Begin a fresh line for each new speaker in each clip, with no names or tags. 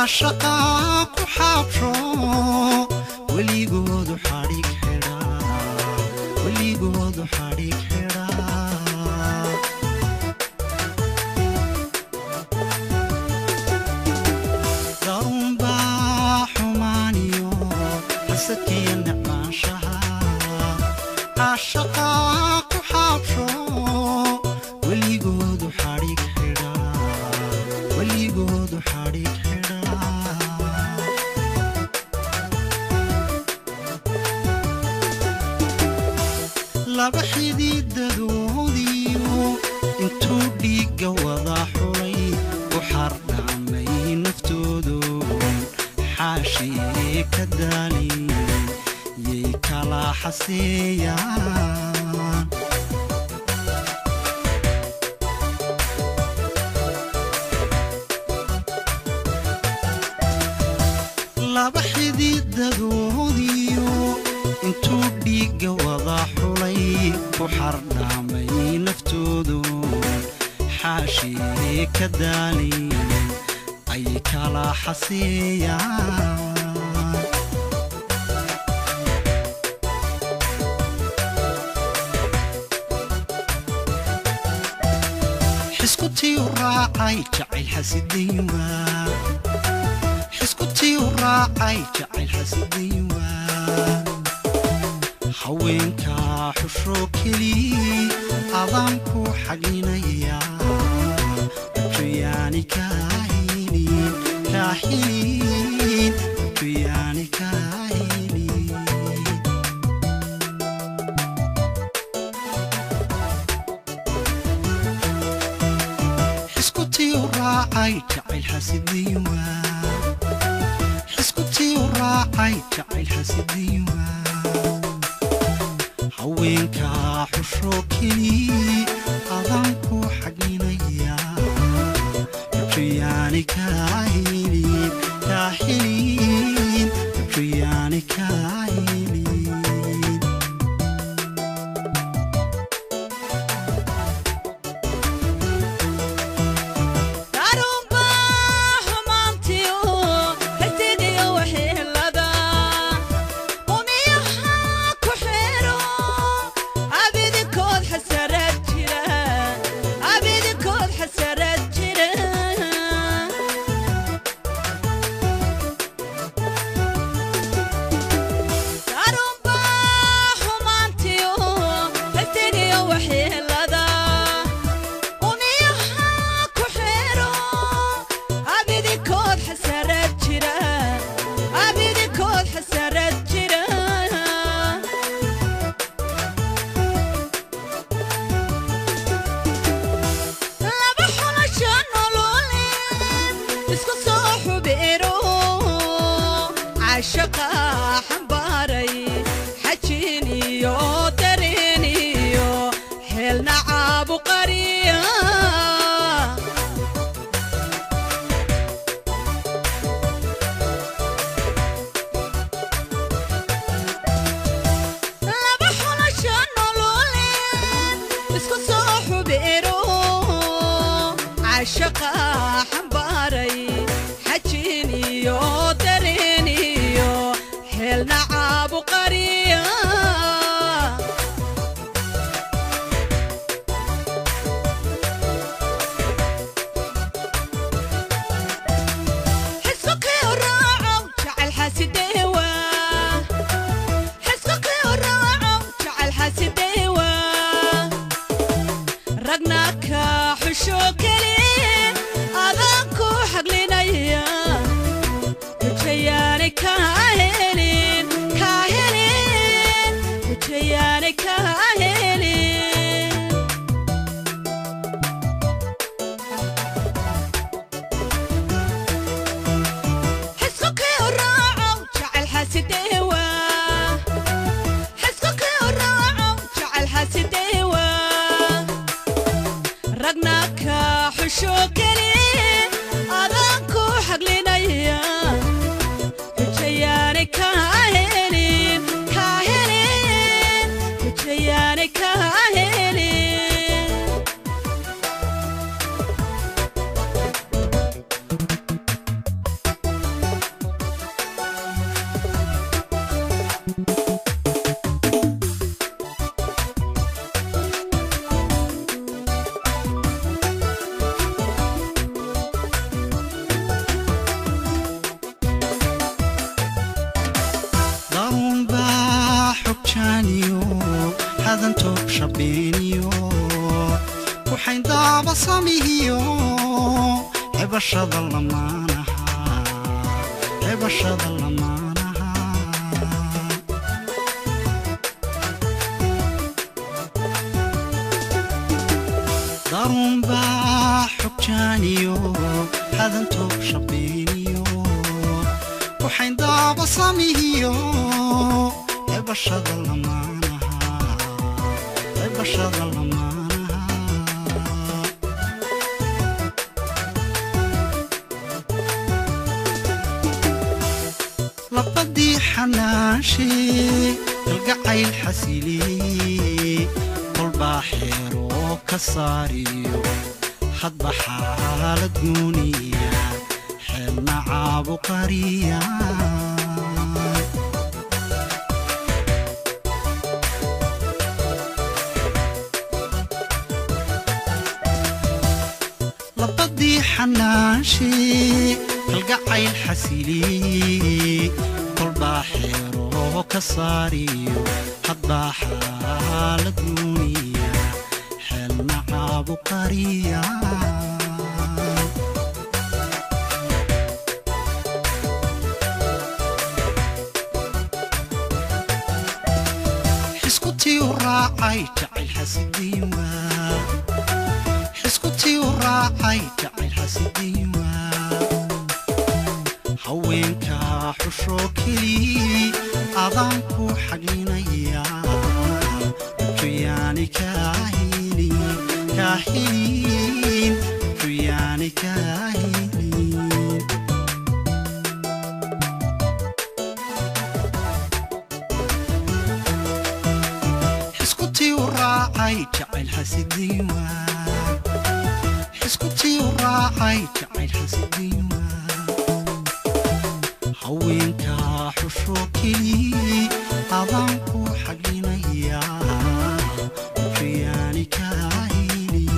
Caashaqa ku xaabsho, weligoodu xadhig xidhaa, weligoodu xadhig xidhaa. Darunbaa xumaaniyo xasadkiyo necmaanshaha, caashaqa ku xaabsho, weligoodu xadhig xidhaa, weligoodu xadhig xidhaa. Laba xididadoodiyo intuu dhiigga wada xulay ku xardhamay naftoodu, xaashiyey ka daalin yay kala xaseeyaan. Laba xididadoodiyo intuu dhiigga wada xulay ku xardhamay naftoodu, xaashiyey ka daalin ay kala xaseeyaan. Xiskutii u raacay jacayl xasidayn waa, xiskutii u raacay jacayl xasidayn waa. Haweenka xushoo keli adaan ku xaglinaya, xujayaani kaahilin, kaahilin, xujayaani kaahilin. Xiskutii u raacay jacayl xasidayn waa, xiskutii u raacay jacayl xasidayn waa. Haweenka xushoo keli adaan ku xaglinaya, xujayaani kaahilin, kaahilin, xujayaani kaahilin.
Darunba xumaantiyo xigtigiyo waxyeelada umiyaha ku xiro, abidinkood xasarad jira, abidinkood xasarad jira. Darunba xumaantiyo xigtigiyo waxyeelada umiyaha ku xiro, abidinkood xasarad jira, abidinkood xasarad jira. Laba xulasho nololeed isku soo xubiro, caashaqa xambaaray xajiin iyo dareen iyo xeelna caabuqariya. Laba xulasho nololeed isku soo xubiro, caashaqa xambaaray xajiin iyo dareen iyo xeelna caabuqariya. Xisukii u raacow jecel xasideewa, xisukii u raacow jecel xasideewa. Ragna ka xusho keli
Hadanto shabeeniyo waxayn daaba samihiyo xebashada lamaanaha, xebashada lamaanaha. Darunbaa xogjaaniyo hadanto shabeeniyo waxayn daaba samihiyo xebashada lamaanaha, xebashada lamaanaha. Labadii xanaashee kalgacayl xasiliyey kolbaa xeeroo ka saariyo hadba xaalad gooniya xeelna caabuqariya. Labadii xanaashee kalgacayl xasiliyey kolbaa xeeroo ka saariyo hadba xaalad gooniya xeelna caabuqariya. Xiskutii u raacay jacayl xasidiin waa, xiskutii u raacay jacayl xasidiin waa. Haweenka xushoo keli adaan ku xaglinaya xujayaani kaa helin, kaa helin, xujayaani kaa helin. Xiskutii u raacay jacayl xasidiin waa, xiskutii u raacay jacayl xasidiin waa. Haweenka xushoo keli adaan ku xaglinaya xujayaani kaa helin,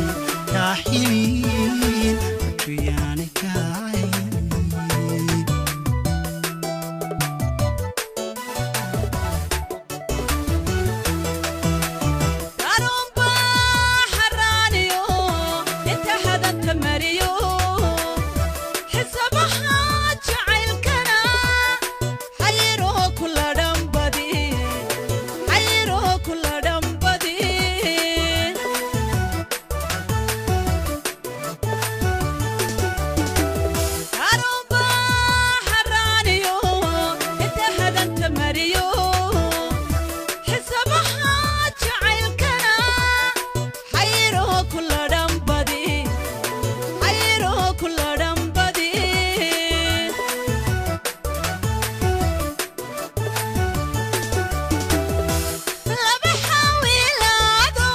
kaa helin, xujayaani kaa helin.
Darunba xaraaniyo inta hadanta mariyo xisabaha jacaylkana xayiroo kula dhambadi, xayiroo kula dhambadi. Darunba xaraaniyo inta hadanta mariyo xisabaha jacaylkana xayiroo kula dhambadi, xayiroo kula dhambadi. Laba xawilaado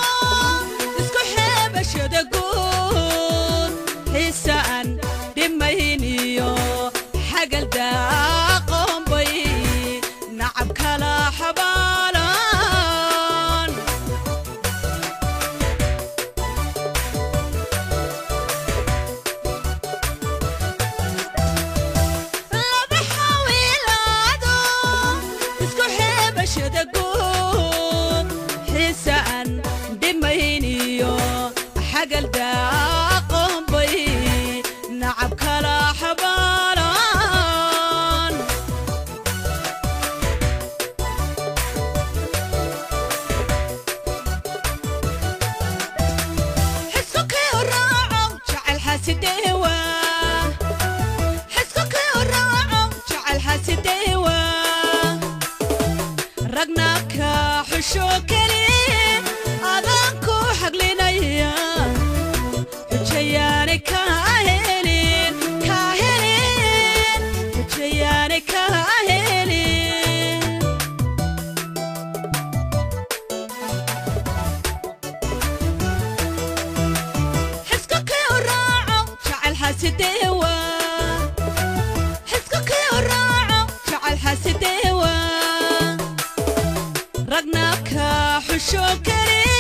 isku xeebashada guud xiisaan dhimayniyo xagal daaqoonbay nacab kala xabaalaan. Laba xawilaado isku xeebashada guud xiisaan dhimayniyo xagal daaqoonbay nacab kala xabaalaan. Xisku raaco jacayl xasideewa, xisku raaco jacayl xasideewa. Ragna ka xusho keli adaan ku xaglinaya xujayaani kaa helin, kaa helin, xujayaani kaa helin. Xisku raaco jacayl xasideewa, xisku raaco jacayl xasideewa. Ragna ka xusho keli